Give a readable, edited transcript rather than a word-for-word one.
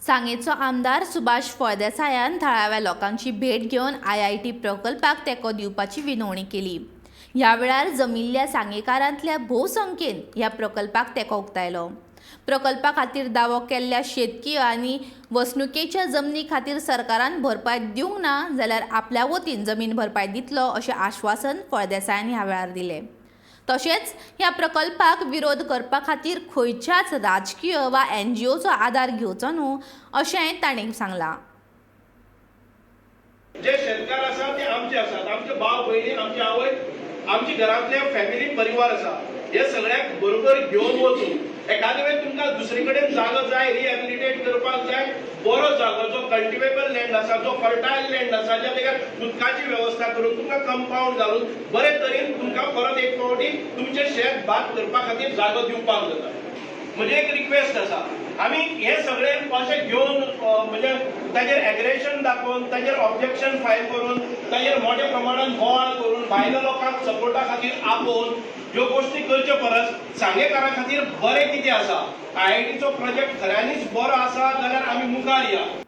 सांगेचो आमदार सुभाष फळदेसायान थळाव्या लोकांची भेट घेवन आयआयटी प्रकल्पाक तेंको दिवपाची विनवणी केली. ह्या वेळार जमिल्ल्या सांगेकारांतल्या भोवसंख्येन ह्या प्रकल्पाक तेंको उक्तायलो. प्रकल्पा खातीर दावो केल्ल्या शेतकी आनी वसणुकेच्या जमनी खातीर सरकारान भरपाय दिवंक ना जाल्यार आपल्या वतीन जमीन भरपाय दितलो, अशें आश्वासन फळदेसायान ह्या वेळार दिलें. तशेंच ह्या प्रकल्पाक विरोध करपा खातीर खंयच्याच राजकीय वा एनजीओचो आदार घेवचो न्हू, अशेंय तांणी सांगलां. जे शेतकार आसात ते आमचे आसात. आमचे भाव, भयणी, आमची आवय, आमचे घरांतले फॅमिली परिवार आसा. हे सगळ्याक बरोबर घेवन वचून एखादे वेळ तुमकां दुसरे कडेन जागो जाय, रिहॅबिलिटेट करपाक जाय, बरो जागो जो कल्टिवेबल लँड आसा, जो फर्टायल लँड आसा, ज्या जाग्यार उदकाची वेवस्था करून तुमकां कंपाउंड घालून बरे तरेन तुमकां परत एक फावटी तुमचें शेत भात करपा खातीर जागो दिवपाक जाता. म्हणजे एक रिक्वेस्ट आसा, आमी हे सगळे अशें घेवन म्हणजे ताजेर एग्रेशन दाखोवन, ताजेर ऑब्जेक्शन फायल करून, ताजेर मोठ्या प्रमाणात बोवाळ करून, भायल्या लोकांक सपोर्टा खातीर आपोवन ह्यो गोश्टी करचे परस सांगेकारा खातीर बरें कितें आसा, आयआयटीचो प्रोजेक्ट खऱ्यांनीच बरो आसा जाल्यार आमी मुखार या.